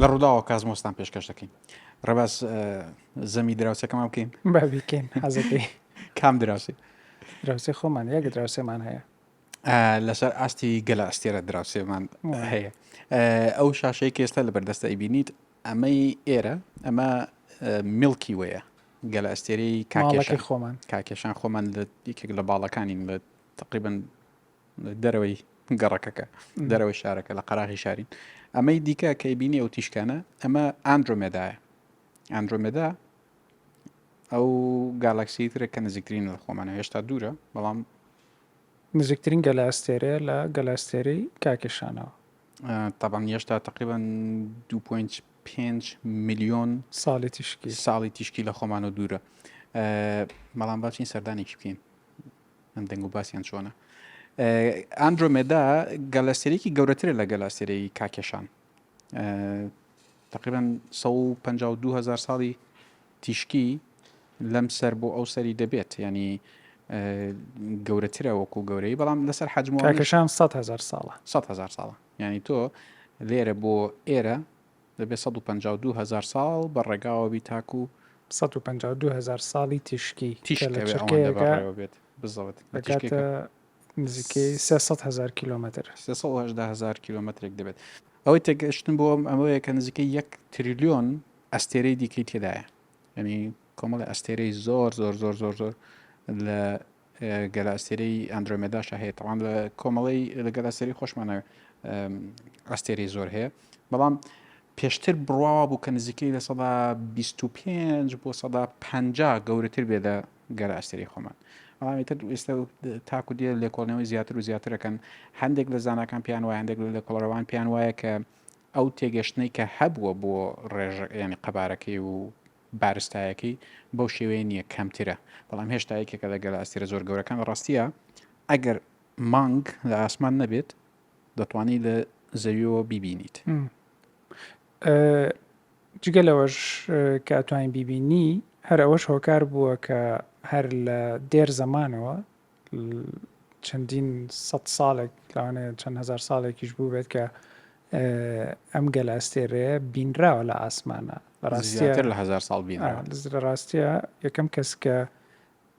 لە ڕووداوە کازمۆستان پێشکەش دەکەین ڕێباز زەمی دراوسێکەمان بکەین با بیکەین حەزەکەی کام دراوسێ دراوسێ خۆمان یەک دراوسێمان هەیە لەسەر ئاستی گەلە ئەستێرە دراوسێمان هەیە ئەو شاشەی کە ئێستا لە بەردەستە ئەیبینیت ئەمەی ئێرە ئەمە میڵکی وەیە گەلە ئەستێرەی کاکێشان خۆمان کاکێشان خۆمان لە یەکێک لە باڵەکانین لە تقریبن دەرەوەی گەڕەکەکە دەرەوەی شارەکە لە قەراغی شارین ئەمەی دیکە کە بینی ئەو تیشکانە ئەمە ئەندرۆمێدایە ئەندرۆمێدا ئەو گالاکسی ترە کە نزیکترین لە خۆمانە هێشتا دوورە بەڵام نزیکترین گەلەئەستێرەیە لە گەلەئەستێرەی کاکێشانەوە. تەبعەن هێشتا تەقریبەن 2.5 ملیۆن ساڵی تیشکی ساڵی تیشکی لە خۆمانەوە دوورە بەڵام با بچین سەردانێکی بکەین ئەم دەنگ و باسیان چۆنە ئەندرۆمێدا گەلەستێرێکی گەورەترە لە گەلەستێرەی کاکێشان تقریبا 152 هزار ساڵی تیشکی لەم سەر بۆ ئەو سەری دەبێت ینی گەورەترە وەکو گەورەی بەڵام لەسەر حەجم کاکەشان 100 هزار ساڵە 100 هزار ساڵە ینی تۆ لێرە بۆ ئێرە دەبێت 152 هزار ساڵ بە ڕێگاوە بی تاکو 152 هزار ساڵی تیشکی تیشک لە چرکەیەکە بێت بزەوت دەکاتە نزیکەی 300 هزار کیلۆمەتر 318 هزار کیلۆمەترێک دەبێت ئەوەی تێگەشتن بۆ ئەمەیە کە نزیکەی یەک تریلیۆن ئەستێرەی دیکەی تێدایە یعنی کۆمەڵی ئەستێرەی زۆر زۆر زۆر زۆر زۆر لە گەلە ئەستێرەی ئەندرۆمێداشە هەیە تەوان لە کۆمەڵی لە گەلە ئەستێرەی خۆشمانە ئەستێرەی زۆر هەیە بەڵام پێشتر بڕواوە بوو کە نزیکەی لە سەدا 25 بۆ سەدا 50 گەورەتر بێ لە گەلە ئەستێرەی خۆمان بەڵام ئیتر ئێستا تاکو دێ لێکۆڵنەوەی زیاتر و زیاترەکەن هەندێک لە زاناکان پێیان وایە هەندێک لە لێکۆڵەرەوان پێیان وایە کە ئەو تێگەشتنەی کە هەبووە بۆ ڕێژە یانی قەبارەکەی و بارستایەکەی بەو شێوەیە نییە کەمترە بەڵام هێشتا یەکێکە لە گەلە ئەستێرە زۆر گەورەکان لە ڕاستیە ئەگەر مانگ لە ئاسمان نەبێت دەتوانی لە زەویەوە بیبینیت. جگە لەوەش کە ئەتوانین بیبینی هەر ئەوەش هۆکار بووە کە هەر لە دێر زەمانەوە چەندین سەد ساڵێک لەوانەیە چەند هەزار ساڵێکیش بووبێت کە ئەم گەلەئەستێرەیە بینراوە لە ئاسمانە لە ڕاستیە زیاتر لە هەزار ساڵ بینراوە. لە ڕاستیە یەکەم کەس کە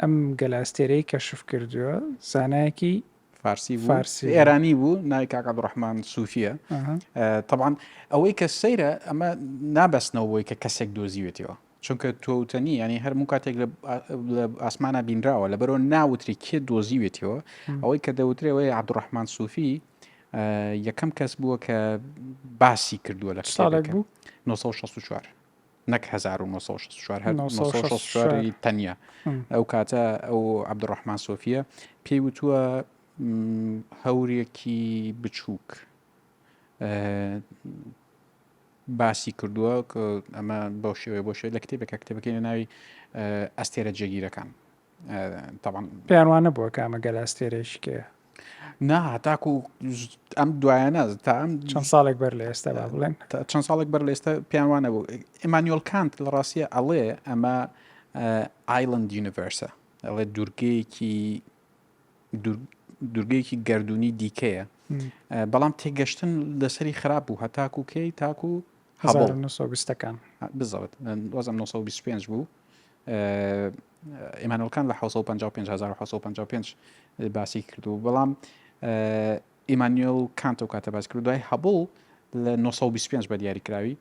ئەم گەلەئەستێرەی کەشف کردووە زانایەکی فارسی بوو فارسی ئێرانی بوو ناوی کاک عەبدوڕەحمان سوفیە تەبعەن ئەوەی کە سەیرە ئەمە نابەستنەوە بۆی کە کەسێک دۆزیوێتەوە چونکە تۆ وتەنی ینی هەرموو کاتێک لە ئاسمانە بینراوە لەبەرەوە ناوتری کێ دۆزیوێتەوە ئەوەی کە دەوترێەوەی عبدڕحمان سوفی یەکەم کەس بووە کە باسی کردووە لە ساڵێک بوو 1964 نەک 1964 هەر 1964 تەنیا ئەو کاتە ئەو عبدڕحمان سۆفیە پێی وتووە هەورێکی بچووک باسی کردووە کە ئەمە بەو شێوەیە بۆ شێوەیە لە کتێبێکە کتێبەکەی لە ناوی ئەستێرە جێگیرەکان تەبعەن پێیان وا نەبووە کە ئەمە گەلە ئەستێرەیەکی کێیە نا تاکو ئەم دوایانە تا ئەم چەند ساڵێک بەر لە ئێستا با بڵێن چەند ساڵێک بەر لە ئێستا پێیان وا نەبوو ئیمانیۆل کانت لە ڕاستیە ئەڵێ ئەمە island universe ە ئەڵێ دوورگەیەکی دوورگەیەکی گەردوونی دیکەیە بەڵام تێگەشتن لەسەری خراپ بوو هەتاکو کەی تاکو هەبڵ 1920ەکان بزەوت وازم 1925 بوو ئیمانۆلکان لە 1955 1955 باسی کردو بەڵام ئیمانیۆل کانت و کاتە باس کرد دوای هەبڵ لە 1925 بە دیاریکراوی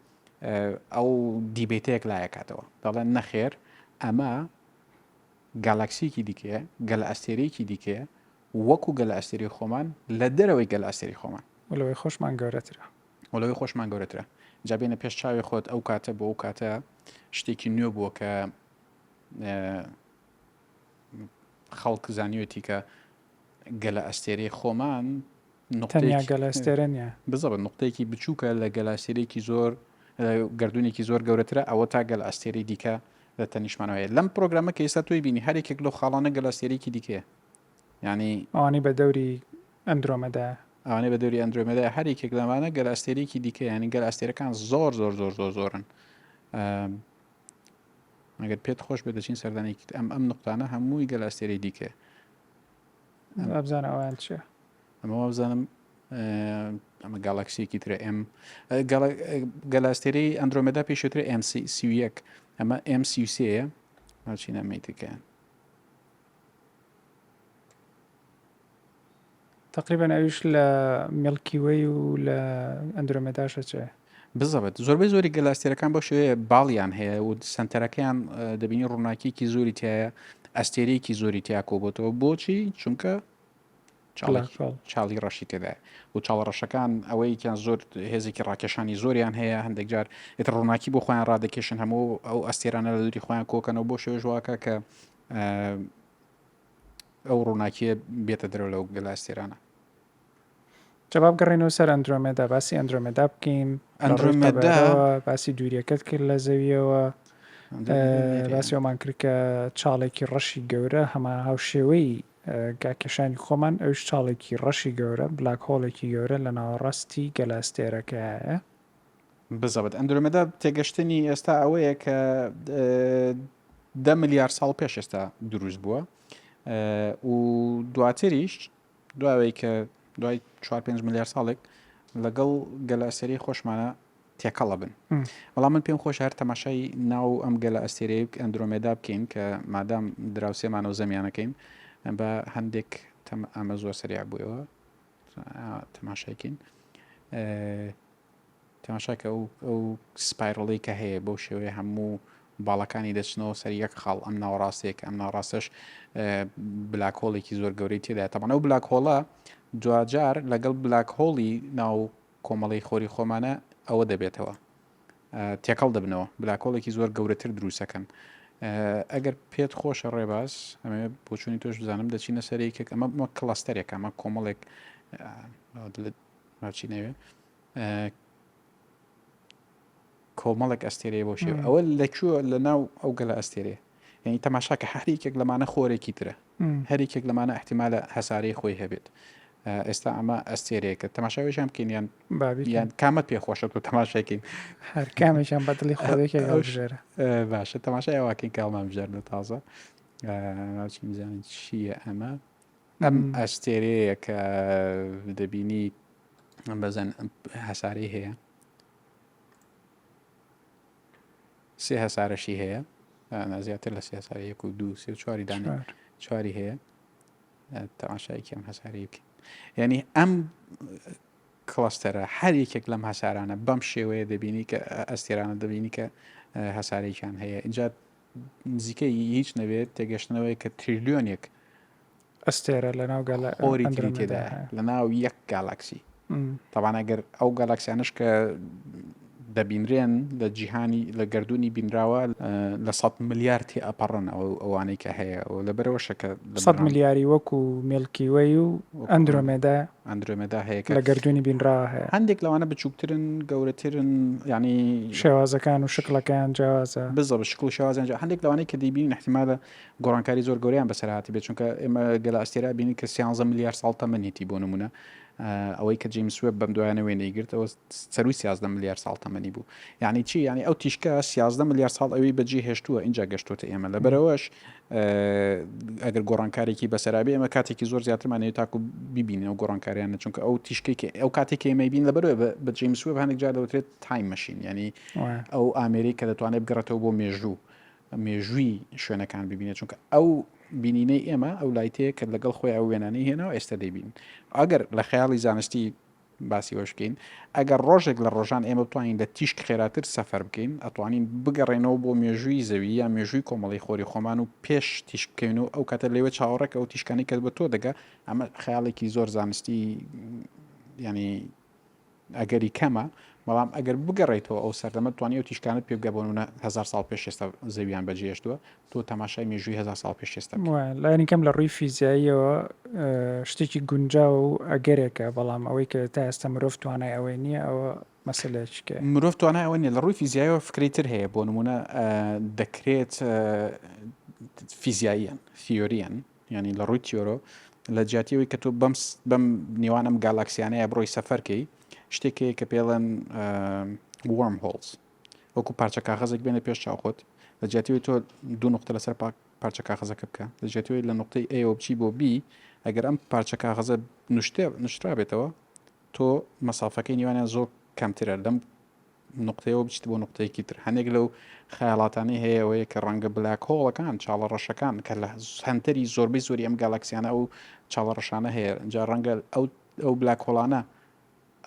ئەو debate ەیەک لایەکاتەوە دەڵێن نەخێر ئەمە گالاکسییەکی دیکەیە، گەلەئەستێرەیەکی دیکەیە، وەکو گەلەئەستێرەی خۆمان، لە دەرەوەی گەلەئەستێرەی خۆمان. و لەوەی خۆشمان گەورەترە. و لەوەی خۆشمان گەورەترە. جا بێنە پێش چاوی خۆت ئەو کاتە بۆ ئەو کاتە شتێکی نوێ بووە کە خەڵک زانیوێتی کە گەلەئەستێرەی خۆمان تەنیا گەلەئەستێرە نییە. بزەبت نوقتەیەکی بچووکە لە گەلەئەستێرەیەکی زۆر گەردوونێکی زۆر گەورەترە ئەوە تا گەلەئەستێرەی دیکە لە تەنیشتمانەوە هەیە لەم پرۆگرامە کە ئێستا تۆی بینی هەر یەکێک لەو خاڵانە گەلەئەستێرەیەکی دیکەیە یعنی ئەوانەی بە دەوری ئەندرۆمەدایە ئەوانەی بە دەوری ئەندرۆمێدایە هەر یەکێک لەمانە گەلەئەستێرەیەکی دیکە یعنی گەلەئەستێرەکان زۆر زۆر زۆر زۆر زۆرن ئەگەر پێت خۆش بێت دەچین سەردانێکی ئەم ئەم نقطانە هەمووی گەلەئەستێرەی دیکەیە وابزانە ئەویان چیە ئەمە وابزانم. ئەمە گالاکسیەکی ترە ئەم گەلاستێرەی ئەندرۆمێدا پێشترە ئەم 31 ئەمە ئەم 33ە ناچینە مەیتەکەیان تەقریبەن ئەویش لە میڵکی وەی و لە ئەندرۆمێداش ئەچێ. بزەبت زۆربەی زۆری گەلەئەستێرەکان بەو شێوەیە باڵیان هەیە و سەنتەرەکەیان دەبینی ڕووناکیەکی زۆری تایە ئەستێرەیەکی زۆری تیا کۆبۆتەوە بۆچی چونکە چاڵی ڕەشی تێدایە و چاڵە ڕەشەکان ئەوەیەکیان زۆر هێزێکی ڕاکێشانی زۆریان هەیە هەندێک جار ئیتر ڕووناکی بۆ خۆیان ڕادەکێشن هەموو ئەو ئەستێرانە لە دووری خۆیان کۆکەنەوە بۆ شێوەش واکە کە ئەو ڕووناکیە بێتە دەرەوە لەو گەلە ئەستێرانە. جا با بگەڕێینەوە سەر ئەندرۆمێدا باسی ئەندرۆمێدا بکەین ئەندرۆمێدا باسی دووریەکەت کرد لە زەویەوە باسی ئەومان کرد کە چاڵێکی ڕەشی گەورە هەما هاوشێوەی کاکێشانی خۆمان ئەوش چاڵێکی ڕەشی گەورە black hole ێکی گەورە لە ناوەڕاستی گەلاستێرەکەیە بزەبت ئەندرۆمێدا تێگەشتنی ئێستا ئەوەیە کە دە ملیار ساڵ پێش ئێستا دروست بووە و دواتریش دوای کە دوای 4 5 ملیار ساڵێک لەگەڵ گەلە ئەستێرەی خۆشمانە تێکەڵە بن بەڵام من پێم خۆش هەر تەماشای ناو ئەم گەلە ئەستێرەیە ئەندرۆمێدا بکەین کە مادام دراوسێمانە و زەمیانەکەین بە هەندێک ئەمە زۆر سەریع بووەوە تەماشایکەین تەماشاکە ئەو ئەو spiral ەی کە هەیە بەو شێوەیە هەموو باڵەکانی دەچنەوە سەر یەک خاڵ ئەم ناوەڕاستەیە کە ئەم ناوەڕاستەش black hole ێکی زۆر گەورەی تێدایە تەبعەن ئەو black hole ە دواجار لەگەڵ black hole ی ناو کۆمەڵەی خۆری خۆمانە ئەوە دەبێتەوە تێکەڵ دەبنەوە black hole ێکی زۆر گەورەتر دروستەکەن ئەگەر پێت خۆشە ڕێباز ئەمێ بۆچوونی تۆش بزانم دەچینە سەر یەکێک ئەمە cluster ێک ئەمە کۆمەڵێک ناچینەوێ کۆمەڵێک ئەستێرەیە بۆ شێوە ئەوە لە کوێ لە ناو ئەو گەلە ئەستێرەیە یعنی تەماشاکە هەریکێک لەمانە خۆرێکی ترە هەریکێک لەمانە احتیمالە هەسارەی خۆی هەبێت ئێستا ئەمە ئەستێرەیەکە تەماشاویشان بکەین یان یان کامەت پێ خۆشە تۆ تەماشاکەین هەر کامێکیان بەدڵی خۆێکێک بژێرە باشە تەماشای ئەوواکەین کاڵمان بژارنە تازە بزانین چییە ئەمە ئەم ئەستێرەیە کە دەبینی بەزەن هەسارەی هەیە سێ هەسارەشی هەیە زیاتر لە سێ هەسارە یەک و دوو سێ و چواری دانێ چواری هەیە تەماشایەکی ئەم هەسارەی بکەین یعنی ئەم cluster ە هەر یەکێک لەم هەسارانە بەم شێوەیە دەبینی کە ئەستێرانە دەبینی کە هەسارێکیان هەیە اینجا نزیکەی هیچ نەبێت تێگەشتنەوەی کە تریلیۆنێک ئەستێرە لە ناو گەلە خۆری تری تێدایە لە ناو یەک گالاکسی تەبعەن ئەگەر ئەو گالاکسیانش کە دەبینرێن لە جیهانی لە گردردونی بینراوە لە 100 ملیار تێ ئەپەڕن ئەو ئەوانەی کە هەیە و لەبەرەوە شەکە 100 ملیاری وەکو Milky Way و ئەندرۆمێدا ئەندرۆمێدا هەیە کە لە گەردوونی بینراوە هەیە. هەندێک لەوانە بچووکترن، گەورەترن، یانی. شێوازەکان و شکڵەکەیان جیاوازە. بزەبت شکڵ و شێوازیان جیا هەندێک لەوانەی کە دەیبینین ئیحتیمالە گۆڕانکاری زۆر گەورەیان بەسەر هاتبێت چونکە ئێمە گەلە ئەستێرە ئەبینین کە سیانزە ملیار ساڵ تەمەنیتی بۆ نموونە ئەوەی کە جەیمس وێب بەم دوایانە وێنەی گرت ئەوە سەرووی 13 ملیار ساڵ تەمەنی بوو یعنی چی یعنی ئەو تیشکە 13 ملیار ساڵ ئەوی بەجێ هێشتووە اینجا گەشتۆتە ئێمە لەبەرەوەش ئەگەر گۆڕانکارێکی بەسەرابێ ئێمە کاتێکی زۆر زیاترمان هەیە تاکو ببینین ئەو گۆڕانکاریانە چونکە ئەو تیشکێک ئەو کاتێک ئێمە بین لەبەرەوە بە جەیمس وێب هەندێک جار دەوترێت time machine یعنی ئەو ئامێری کە دەتوانێت بگەڕێتەوە بۆ مێژوو مێژووی شوێنەکان ببینێت چونکە ئەو بینینەی ئێمە ئەو light ەیە کە لەگەڵ خۆی ئەو وێنانەی هێنا و ئێستا دەیبین ئەگەر لە خەیاڵی زانستی باسی وەش بکەین ئەگەر ڕۆژێک لە ڕۆژان ئێمە بتوانین لە تیشک خێراتر سەفەر بکەین ئەتوانین بگەڕێنەوە بۆ مێژووی زەوی یا مێژووی کۆمەڵی خۆری خۆمان و پێش تیشک بکەین و ئەو کاتە لێوە چاوەڕێکە ئەو تیشکانی کە بە تۆ دەگا ئەمە خەیاڵێکی زۆر زانستی ینی ئەگەری کەمە بەڵام ئەگەر بگەڕێیتەوە ئەو سەردەمە توانی ئەو تیشکانت پێ بگە بۆ نمونە هەزار ساڵ پێش ئێستا زەویان بەجێهێشتووە تۆ تەماشای مێژووی هەزار ساڵ پێش ئێستا بکەیت. وایە لانی کەم لە ڕووی فیزیاییەوە شتێکی گونجاوە و ئەگەرێکە بەڵام ئەوەی کە تا ئێستا مرۆڤ توانای ئەوەی نییە ئەوە مەسەلەیەکی کەیە. مرۆڤ توانای ئەوە نییە لە ڕووی فیزیاییەوە فکرەی تر هەیە بۆ نمونە دەکرێت فیزیاییەن تیۆریەن یانی لە ڕووی تیۆرۆ لە جیاتی ئەوەی کە تۆ بەم بەم نێوان ئەم گالاکسیانەیە بڕۆی سەفەر کەی شتێک هەیە کە پێڵێن wormholes وەکو پارچە کاغەزێک بێنە پێش چاو خۆت لە جیاتی ئەوەی تۆ دوو نقطە لەسەر پارچە کاغەزەکە بکە لە جیاتی ئەوەی لە نقطەی A ەوە بچی بۆ B ئەگەر ئەم پارچە کاغەزە نوشتێ نوشترابێتەوە. تۆ مەسافەکەی نێوانیان زۆر کەمترە لەم نوقتەیەوە بچیت بۆ نوقتەیەکی تر. هەنێک لەو خەیاڵاتانەی هەیە ئەوەیە کە ڕەنگە black hole ەکان، چاڵە ڕەشەکان کە لە سەنتەری زۆربەی زۆری ئەم گالاکسیانە ئەو چاڵە ڕەشانە هەیە، جا ڕەنگە ئەو ئەو black hole انە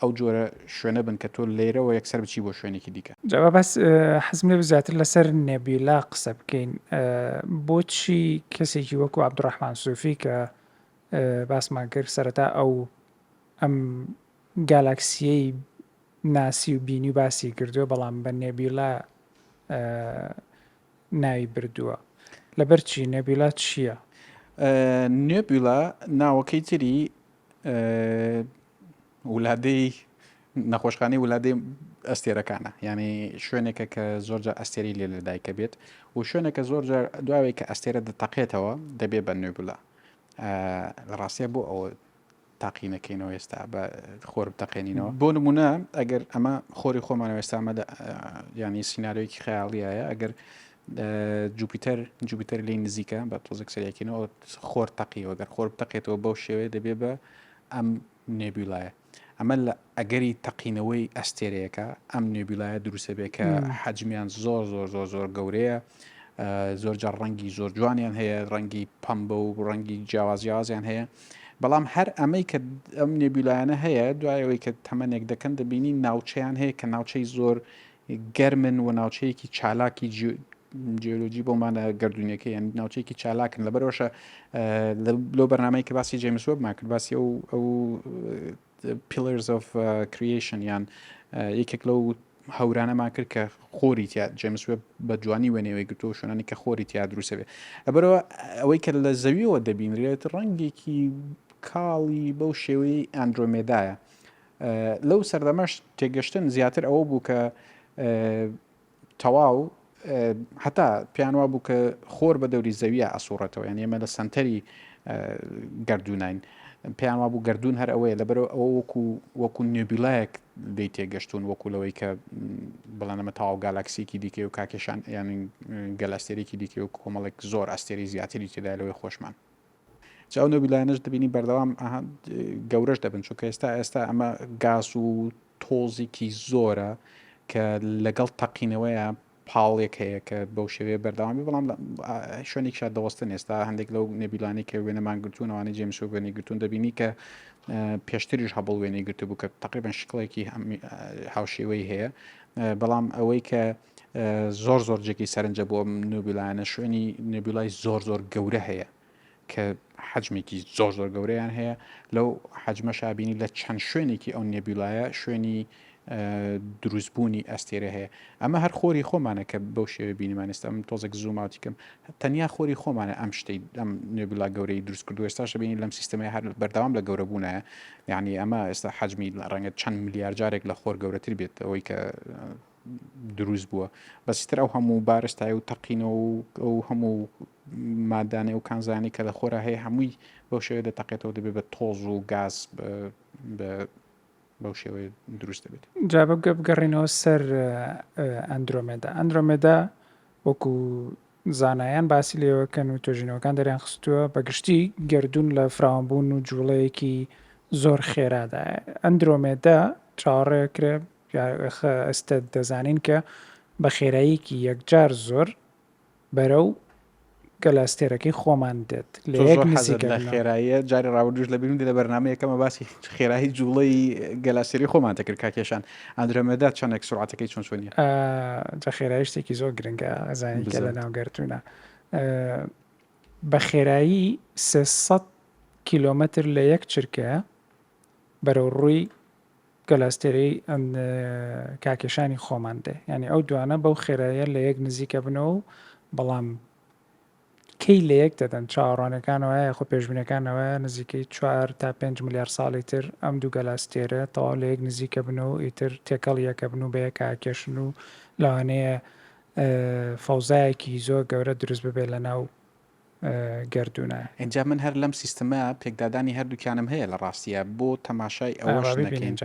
ئەو جۆرە شوێنە بن کە تۆ لێرەوە یەکسەر بچی بۆ شوێنێکی دیکە. جا با باس حەزم لێ بوو زیاتر لەسەر nebula قسە بکەین. بۆچی کەسێکی وەکو عەبدولڕەحمان سوفی کە باسمان کرد سەرەتا ئەو ئەم گالاکسیەی ناسی و بینی و باسی کردووە بەڵام بە nebula ناوی بردووە لەبەر چی nebula چییە؟ nebula ناوەکەی تری ولادەی نەخۆشخانەی ولادەی ئەستێرەکانە یعنی شوێنێکە کە زۆرجار ئەستێری لێ لەدایکە بێت و شوێنێکە زۆرجار دواوێک کە ئەستێرە دەتەقێتەوە دەبێ بە nebula لە ڕاستە بۆ ئەوە تاقی نەکەینەوە ئێستا بە خۆر بتەقێنینەوە بۆ نمونە ئەگەر ئەمە خۆری خۆمانەوە ئێستا ئەمە ینی سیناریۆیەکی خەیاڵیایە ئەگەر جوپیتەر جوپیتەر لی نزیکە بە تۆزێک سەریەکەینەوە خۆر تەقیەوە گەر خۆر بتەقێتەوە بەو شێوەیە دەبێ بە ئەم nebula یە ئەمە لە ئەگەری تەقینەوەی ئەستێرەیەکە ئەم nebula یە دروستە بێ کە حەجمیان زۆر زۆر زۆر زۆر گەورەیە زۆر جار ڕەنگی زۆر جوانیان هەیە ڕەنگی پەمبە و ڕەنگی جیاواز جیاوازیان هەیە بەڵام هەر ئەمەی کە ئەم nebula یانە هەیە دوای ئەوەی کە تەمەنێک دەکەن دەبینی ناوچەیان هەیە کە ناوچەی زۆر گەرمن و ناوچەیەکی چالاکی جیۆلۆجی بۆمانە گردونیەکە یان ناوچەیەکی چالاکن لەبەرەوەشە لەو بەرنمەی کە باسی جەیمس وێبمان کرد باسی ئەو ئەو Pillars of Creation یان یەکێک لەو هەورانەمان کرد کە خۆری تیا جەیمس وێب بە جوانی وێنەوەی گرتووە شوێنانی کە خۆری تیا دروستە بێ لەبەرەوە ئەوەی کە لە زەویەوە دەبینرێت ڕەنگێکی کاڵی بەو شێوەی ئەندرۆمێدایە لەو سەردەمەش تێگەشتن زیاتر ئەوە بوو کە تەواو هەتا پێیان وابوو کە خۆر بە دەوری زەویە ئەسوڕێتەوە یان ئێمە لە سەنتەری گردوناین پێیان وابوو گردون هەر ئەوەیە لەبەرەوە ئەوە وەکو وەکو nebula یەک لێی تێگەشتون وەکو لەوەی کە بڵێن ئەمە تەواو گالاکسیکی دیکە و کاکێشان یان گەلاستێرێکی دیکە و کۆمەڵێک زۆر ئەستێری زیاتری تێدا لەوەی خۆشمان جا ئەو nebula یانەش دەبینی بەردەوام گەورەش دەبن چونکە ئێستا ئێستا ئەمە گاز و تۆزێکی زۆرە کە لەگەڵ تەقینەوەیە پاڵێک هەیە کە بەو شێوەیە بەردەوام بێ بەڵام شوێنێکیشا دەوەستن ئێستا هەندێک لەو nebula انی کە وێنەمان گرتوون ئەوانەی جەیمس وێب وێنەی گرتوون دەبینی کە پێشتریش هەبڵ وێنەی گرتبوو کە تقریبا شکڵێکی هاوشێوەی هەیە بەڵام ئەوەی کە زۆر زۆر جێگەی سەرنجە بۆ ئەم nebula یانە شوێنی nebula ی زۆر زۆر گەورە هەیە کە حەجمێکی زۆر زۆر گەورەیان هەیە لەو حەجمەشا بینی لە چەند شوێنێکی ئەو nebula یە شوێنی دروستبوونی ئەستێرە هەیە ئەمە هەر خۆری خۆمانە کە بەو شێوە بینیمان ئێستا من تۆزێک zoom out ی کەم تەنیا خۆری خۆمانە ئەم شتەی ئەم nebula گەورەی دروست کردو ئێستاش بینی لەم سیستەمەی هەر بەردەوام لە گەورە بوونایە یعنی ئەمە ئێستا حەجمی ڕەنگە چەند ملیار جارێک لە خۆر گەورەتر بێت ئەوەی کە دروست بووە بەس تر ئەو هەموو بارستای و تەقینەوە و ئەو هەموو مادانەی و کانزانی کە لە خۆرا هەیە هەمووی بەو شێوەیە دەتەقێتەوە دەبێت بە تۆز و گاز بەو شێوەیە دروست دەبێت. جا بگەڕێینەوە سەر ئەندرۆمێدا ئەندرۆمێدا وەکو زانایان باسی لێوەکەن و توێژینەوەکان دەریان خستووە بە گشتی گەردوون لە فراوانبوون و جوڵەیەکی زۆر خێرادایە ئەندرۆمێدا چاوەڕێکرێ ئێستا دەزانین کە بە خێراییەکی یەکجار زۆر بەرەو گەلاستێرەکەی خۆمان دێت لە یەک نزیکە لە خێراییە جاری ڕابردووش لە بیرم لە بەرنامە یەکەمە باسی خێرایی جوڵەی گەلاستێری خۆمان دەکرد کاکێشان ئەندرۆمێدا چەندێک سرعەتەکەی چۆن چۆنیە جا خێرایی شتێکی زۆر گرنگە ئەزانی کە لە ناو گەردوونە بە خێرایی 300 کیلۆمەتر لە یەک چرکەیە بەرەو ڕووی گەلاستێرەی کاکێشانی خۆمان دێ یانی ئەو دوانە بەو خێرایە لە یەک نزیکە بنەوە و بەڵام کەی لە یەک دەدەن چاوەڕوانەکانەوە یاخۆ پێشبینەکانەوە نزیکەی چوار تا پێنج ملیار ساڵی تر ئەم دوو گەلاستێرە تەواو لە یەک نزیکە بنەوە و ئیتر تێکەڵ یەکە بن و بە یەک ئاکێشن و لەوانەیە فەوزایەکی زۆر گەورە دروست ببێت لە ناو گەردوونە. ئینجا من هەر لەم سیستمە پێکدادانی هەردووکیانم هەیە لە ڕاستییا بۆ تەماشای ئەوەش نەکەین.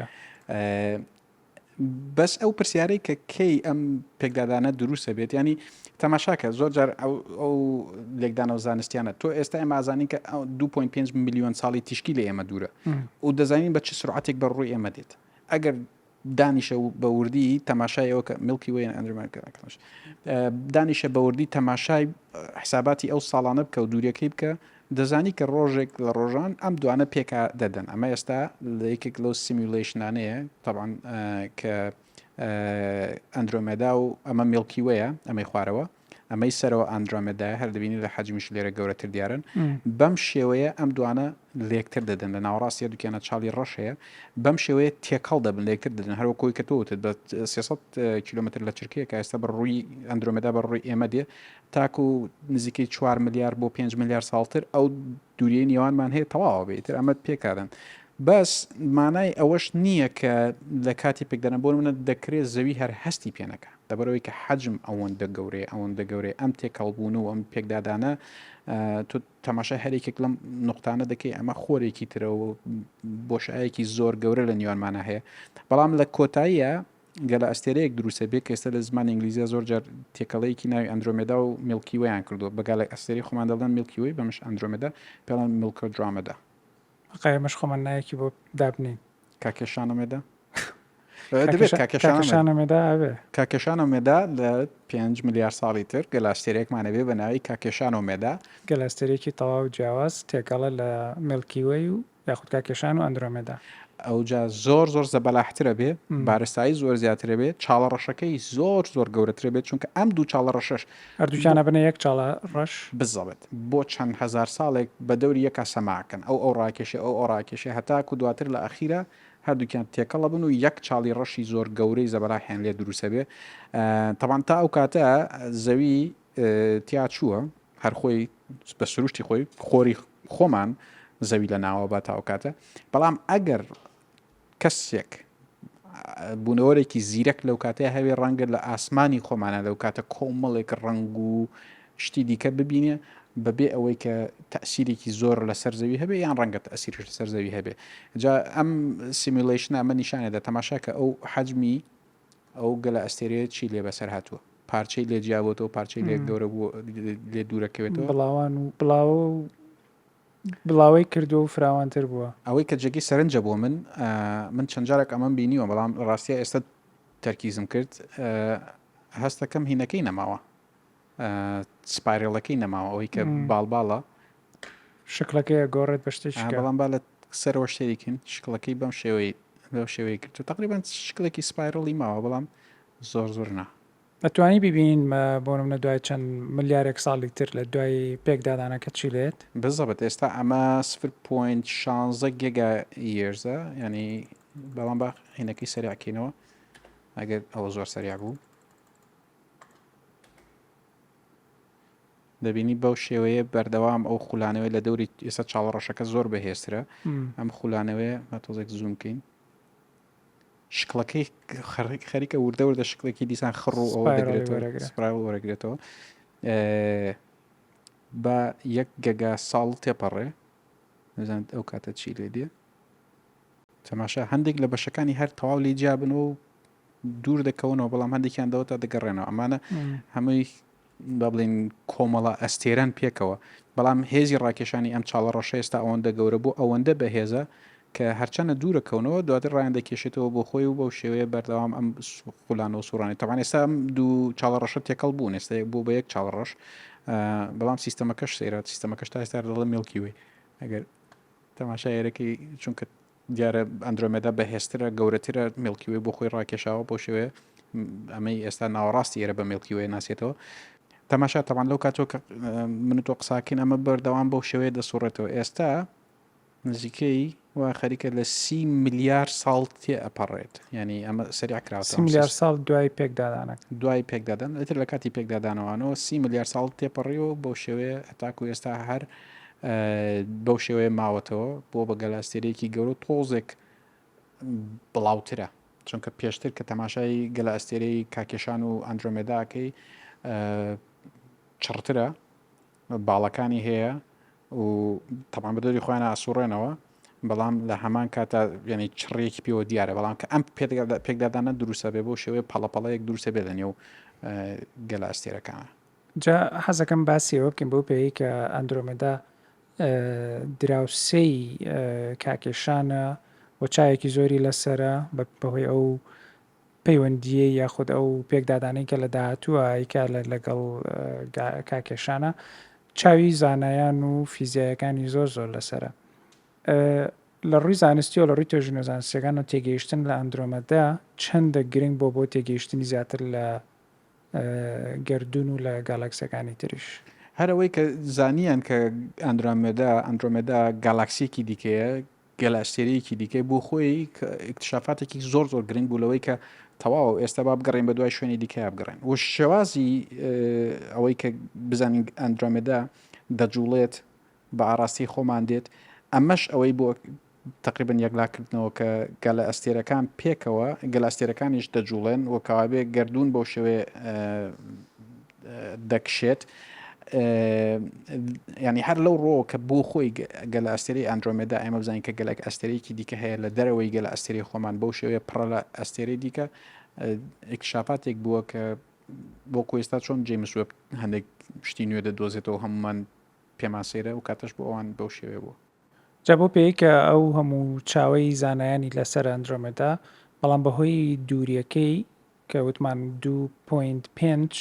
بەس ئەو پرسیارەی کە کەی ئەم پێکدادانە دروستە بێت ینی تەماشاکە زۆر جار ئەو لێکدانەوە زانستیانە تۆ ئێستا ئێمە ئازانین کە 2.5 میلیۆن ساڵی تیشکی لە ئێمە دوورە و دەزانین بە چ سرعەتێک بە ڕووی ئێمە دێت ئەگەر دانیشە و بە وردی تەماشای ئەوە کە Milky Way دانیشە بە وردی تەماشای حساباتی ئەو ساڵانە بکە و دوورەکەی بکە دەزانی کە ڕۆژێک لە ڕۆژان ئەم دوانە پێکا دەدەن ئەمە ئێستا لە یەکێک لەو simulation انەیە تەبعەن کە ئەندرۆمێدا و ئەمە Milky Way ە ئەمەی خوارەوە ئەمەی سەرەوە ئەندرۆمێدایە هەر دەبینی لە حەجمیش لێرە گەورەتر دیارن بەم شێوەیە ئەم دوانە لێکتر دەدەن لە ناوەڕاستی هەردووکیانە چاڵی ڕەش هەیە بەم شێوەیە تێکەڵ دەبن لێکتر دەدەن هەروە کۆی کە تۆ وتت بە 300 کیلومتر لە چرکەیە کە ئێستا بە ڕووی ئەندرۆمێدا بە ڕووی ئێمە دێ تاکو نزیکەی چوار ملیار بۆ پێنج ملیار ساڵتر ئەو دووریەی نێوانمان هەیە تەواوە بێ ئیتر ئەمە پێکادەن بەس مانای ئەوەش نییە کە لە کاتی پێکدانە بۆ منە دەکرێت زەوی هەر هەستی پێنەکە لەبەرەوەی کە حەجم ئەوەندە گەورەیە ئەوەندە گەورەیە ئەم تێکەڵبوون و ئەم پێکدادانە تۆ تەماشای هەرێکێک لەم نقطانە دەکەی ئەمە خۆرێکی ترە و بۆشایەکی زۆر گەورە لە نێوانمانە هەیە بەڵام لە کۆتاییە گەلە ئەستێرەیەک دروستە بێ کە ئێستا لە زمانی ئینگلیزیا زۆر جار تێکەڵەیەکی ناوی ئەندرۆمێدا و Milky Way یان کردووە بە گەلە ئەستێرەی خۆمان دەڵێن Milky Way بەمش ئەندرۆمێدا پێڵێن میلکۆدرامەدا. ئەقا ئێمەش خۆمان ناوێکی بۆ دابنێین. کاکێشانەمێدا؟ دەبێت کاکێشانەمێدا ئەبێ. کاکێشانەمێدا لە پێنج ملیار ساڵی تر گەلاستێرەیەکمان ئەبێ بە ناوی کاکێشانۆمێدا. گەلاستێرەیەکی تەواو جیاواز تێکەڵە لە Milky Way و یاخود کاکێشان و ئەندرۆمێدا. ئەوجا زۆر زۆر زەبەلاحترە بێ بارستایی زۆر زیاترە بێ چاڵە ڕەشەکەی زۆر زۆر گەورەترە بێت چونکە ئەم دوو چاڵە ڕەشەش هەردووکیان ئەبنە یەک چاڵە ڕەش. بزەبت بۆ چەند هەزار ساڵێک بە دەوری یەکا سەماکەن ئەو ئەو ڕاکێشێ ئەو ئەو ڕاکێشێ هەتاکو دواتر لە ئەخیرا هەردووکیان تێکەڵ ئەبن و یەک چاڵی ڕەشی زۆر گەورەی زەبەلاحیان لێ دروست ئەبێ تەبعەن تا ئەو کاتە زەوی تیا چووە هەر خۆی بە سروشتی خۆی خۆری خۆمان زەوی لە ناوە با تا ئەو کاتە بەڵام ئەگەر کەسێک بوونەوەرێکی زیرەک لەو کاتەیە هەوێ ڕەنگە لە ئاسمانی خۆمانە لەو کاتە کۆمەڵێک ڕەنگ و شتی دیکە ببینێ بەبێ ئەوەی کە تەسیرێکی زۆر لەسەر زەوی هەبێ یان ڕەنگە تەسیرش لەسەر زەوی هەبێ جا ئەم simulation ە ئەمە نیشانێدا تەماشا کە ئەو حەجمی ئەو گەلە ئەستێرەیە چی لێ بەسەر هاتووە؟ پارچەی لێ جیابۆتەوە، پارچەی لێ گەورە بووە، لێ دوورەکەوێتەوە. بڵاوان و بڵاوە و بڵاوەی کردووە و فراوانتر بووە. ئەوەی کە جێگەی سەرنجە بۆ من، من چەند جارێک ئەمەم بینیوە، بەڵام ڕاستیا ئێستا تەرکیزم کرد، هەستەکەم هینەکەی نەماوە. spiral ەکەی نەماوە ئەوەی کە باڵ باڵە شکڵەکەی ئەگۆڕێت بە شتێکی کە بەڵام با لە سەرەوە شتێکین شکڵەکەی بەم شێوەی بەم شێوەی کرد تقریبا شکڵێکی spiral ی ماوە بەڵام زۆر زۆر نا ئەتوانی ببینین بۆ نمونە دوای چەند ملیارێک ساڵی تر لە دوای پێکدادانەکە چی لێت؟ بزەبت ئێستا ئەمە 0.16 giga years ە ینی بەڵام با هینەکەی سەریعکەینەوە ئەگەر ئەوە زۆر سەریع بوو دەبینی بەو شێوەیە بەردەوام ئەو خولانەوەی لە دەوری ئێستا چاڵە ڕەشەکە زۆر بەهێزترە ئەم خولانەوەی بە تۆزێک زووم کەین شکڵەکەی خەریکە وردە وردە شکڵێکی دیسان خڕ و ئەوە دەگرێتەوە spiral وەرەگرێتەوە بە یەک giga ساڵ تێپەڕێ نزانێت ئەو کاتە چی لێ دێ تەماشا هەندێک لە بەشەکانی هەر تەواو لێ جیابن و دوور دەکەونەوە بەڵام هەندێکیان دەوە تا دەگەڕێنەوە ئەمانە هەمووی با بڵێن کۆمەڵە ئەستێرەن پێکەوە بەڵام هێزی ڕاکێشانی ئەم چاڵە ڕەشە ئێستا ئەوەندە گەورە بوو ئەوەندە بەهێزە کە هەرچەنە دوورە کەونەوە دواتر ڕایان دەکێشێتەوە بۆ خۆی و بەو شێوەیە بەردەوام ئەم خولانەوە سوڕانی تەوان ئێستا ئەم دوو چاڵە ڕەشە تێکەڵ بوون ئێستا بۆ بە یەک چاڵە ڕەش بەڵام سیستەمەکەش سەیرە سیستەمەکەش تا ئێستا دەڵێ Milky Way ئەگەر تەماشا ئێرەکەی چونکە دیارە ئەندرۆمێدا بەهێزترە گەورەترە Milky Way بۆ خۆی ڕاکێشاوە بۆ شێوەیە ئەمەی ئێستا ناوەڕاستی ئێرە بە Milky Way ناسێتەوە تەماشا تەمان لەو کاتەوە کە من تۆ قساکەین ئەمە بەردەوام بەو شێوەیە دەسوڕێتەوە ئێستا نزیکەی و خەریکە لە سی ملیار ساڵ تێ ئەپەڕێت ینی ئەمە سەریع کراوە سی ملیار ساڵ دوای پێکدادانە دوای پێکدادان ئیتر لە کاتی پێکدادانەوانەوە سی ملیار ساڵ تێپەڕیەوە بەو شێوەیە هەتاکو ئێستا هەر بەو شێوەیە ماوەتەوە بۆ بە گەلەئەستێرەیەکی گەورە و تۆزێک بڵاوترە چونکە پێشتر کە تەماشای گەلەئەستێرەی کاکێشان و ئەندرۆمێداکەی چڕترە باڵەکانی هەیە و تەمان بە دەوری خۆیان ئاسوڕێنەوە. بەڵام لە هەمان کاتا یعنی چڕیەکی پێوە دیارە بەڵام کە ئەم پێکدادانە دروستە بێ بۆ شێوەی پەڵەپەڵەیەک دروستە بێ لە نێو گەلە ئەستێرەکانە. جا حەزەکەم باسی ئەوە بکەین بەو پێیەی کە ئەندرۆمێدا دراوسێی کاکێشانە و چاوێکی زۆری لەسەرە بەهۆی ئەو پەیوەندییەی یاخود ئەو پێکدادانەی کە لە داهاتووە ئەیکا لەگەڵ کاکێشانە چاوی زانایان و فیزیایەکانی زۆر زۆر لەسەرە. لە ڕووی زانستیەوە لە ڕووی توێژینەوە زانستیەکانەوە تێگەیشتن لە ئەندرۆمەدا چەندە گرنگ بۆ بۆ تێگەیشتنی زیاتر لە گەردوون و لە گالاکسیەکانی تریش؟ هەر ئەوەی کە زانیان کە ئەندرۆمێدا ئەندرۆمێدا گالاکسیەکی دیکەیە گەلەئەستێرەیەکی دیکەی بۆ خۆی ئیکتشافاتێکی زۆر زۆر گرنگ بوو لەوەی کە تەواو ئێستا با بگەڕێن بە دوای شوێنی دیکەیا بگەڕێن و شێوازی ئەوەی کە بزانین ئەندرۆمێدا دەجوڵێت بە ئاراستەی خۆمان دێت ئەمەش ئەوەی بۆ تقریبا یەکلاکردنەوە کە گەلە ئەستێرەکان پێکەوە گەلە ئەستێرەکانیش دەجوڵێن و کەوابێ گەردوون بەو شێوەیە دەکشێت ینی هەر لەو ڕۆ کە بۆ خۆی گەلە ئەستێرەی ئەندرۆمێدا ئێمە بزانین کە گەلەک ئەستێرەیەکی دیکە هەیە لە دەرەوەی گەلە ئەستێرەی خۆمان بەو شێوەیە پڕە لە ئەستێرەی دیکە ئیکتشافاتێک بووە کە بۆ ئێستا چۆن جەیمس وێب هەندێک شتی نوێ دەدۆزێتەوە هەمومان پێمان سەیرە و کاتەش بۆ ئەوان بەو شێوەیە بووە. جا بەو پێیەی کە ئەو هەموو چاوەی زانایانی لەسەر ئەندرۆمێدا، بەڵام بەهۆی دووریەکەی کە وتمان 2.5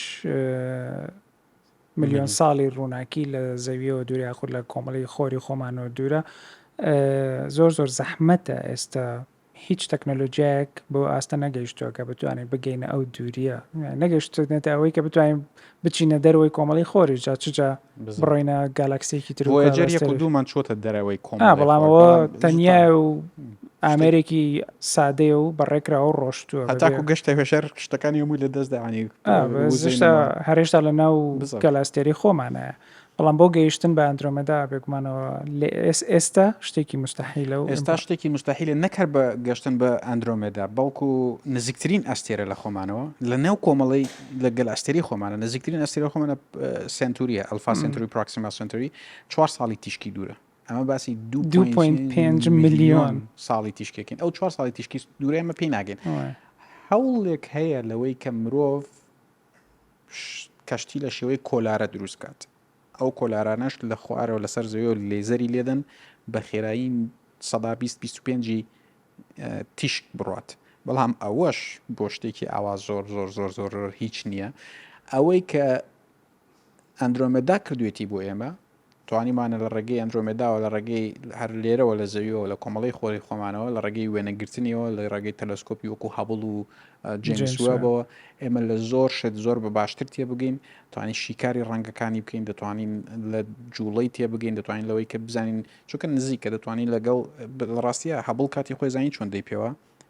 ملیۆن ساڵی ڕووناکی لە زەویەوە دوورە یاخود لە کۆمەڵی خۆری خۆمانەوە دوورە زۆر زۆر زەحمەتە ئێستا هیچ تەکنەلۆجیایەک بۆ ئاستە نەگەیشتووە کە بتوانین بگەینە ئەو دووریە نەگەشتێتە ئەوەی کە بتوانین بچینە دەرەوەی کۆمەڵی خۆریش جا چ جا بڕۆینە گالاکسیەکی تر ڤۆیەجەر یەک و دوومان چۆتە دەرەوەی کۆمەڵی بەڵام ئەوە تەنیا و ئامێرێکی سادەیە و بەڕێکراوە و ڕۆشتووە هەتاکو گەشتە هێشەر شتەکانی هەمووی لە دەست داوانی هەرێشتا لە ناو گەلاستێری خۆمانایە بەڵام بۆ گەیشتن بە ئەندرۆمێدا بێگومانەوە لە ئێستا شتێکی مستحیلە و ئێستا شتێکی مستحیلە نەک هەر بە گەشتن بە ئەندرۆمێدا بەڵکو نزیکترین ئەستێرە لە خۆمانەوە لە نێو کۆمەڵی لە گەل ئەستێری خۆمانە نزیکترین ئەستێرە خۆمانە سنتوریە ئەلفا سنتوری پراکسیما سنتوری چوار ساڵی تیشکی دوورە ئەمە باسی 2.5 ملیۆن ساڵی تیشکێکین ئەو چوار ساڵی تیشکی دوورە ئێمە پێی ناگەین هەوڵێک هەیە لەوەی کە مرۆڤ کەشتی لە شێوەی کۆلارە دروست بکات ئەو کۆلارانەش لە خوارەوە لەسەر زەویەوە لێزەری لێدەن بە خێرایی سەدا 20 25 تیشک بڕات بەڵام ئەوەش بۆ شتێکی ئاوا زۆر زۆر زۆر زۆر هیچ نییە ئەوەی کە ئەندرۆمێدا کردوێتی بۆ ئێمە توانیمانە لە ڕێگەی ئەندرۆمێداوە لە ڕێگەی هەر لێرەوە لە زەویەوە لە کۆمەڵەی خۆری خۆمانەوە لە ڕێگەی وێنەگرتنیەوە لە ڕێگەی تەلەسکۆپی وەکو هابڵ و جەیمس وێبەوە ئێمە لە زۆر شت زۆر بە باشتر تێبگەین توانین شیکاری ڕەنگەکانی بکەین دەتوانین لە جوڵەی تێبگەین دەتوانین لەوەی کە بزانین چونکە نزیکە دەتوانین لەگەڵ لە ڕاستیە هەبڵ کاتی خۆی زانین چۆن دەی پێوە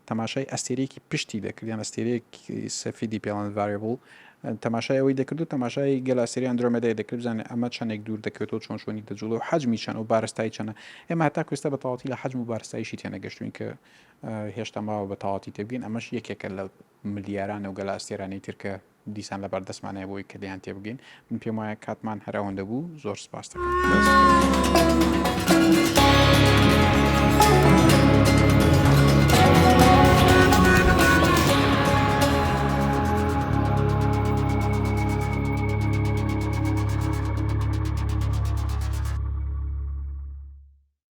تەماشای ئەستێرەیەکی پشتی دەکرد یان ئەستێرەیەکی سەفیدی پێڵان variable تەماشای ئەوەی دەکرد و تەماشای گەلەئەستێرەی ئەندرۆمێدای دەکرد بزانێت ئەمە چەندێک دوور دەکەوێتەوە چۆن شوێنی دەجوڵێ و حەجمی چەند و بارستایی چەنە ئێمە هەتا کوێستا بە تەواوەتی لە حەجم و بارستاییشی تێنەگەشتوین کە هێشتا ماوە بە تەواوەتی تێبگەین ئەمەش یەکێکە لە ملیاران و گەلەئەستێرانەی تر کە دیسان لەبەر دەستمانەیە بۆی کە لێیان تێبگەین من پێم وایە کاتمان هەر ئەوەندە بوو زۆر سپاس دەکەم.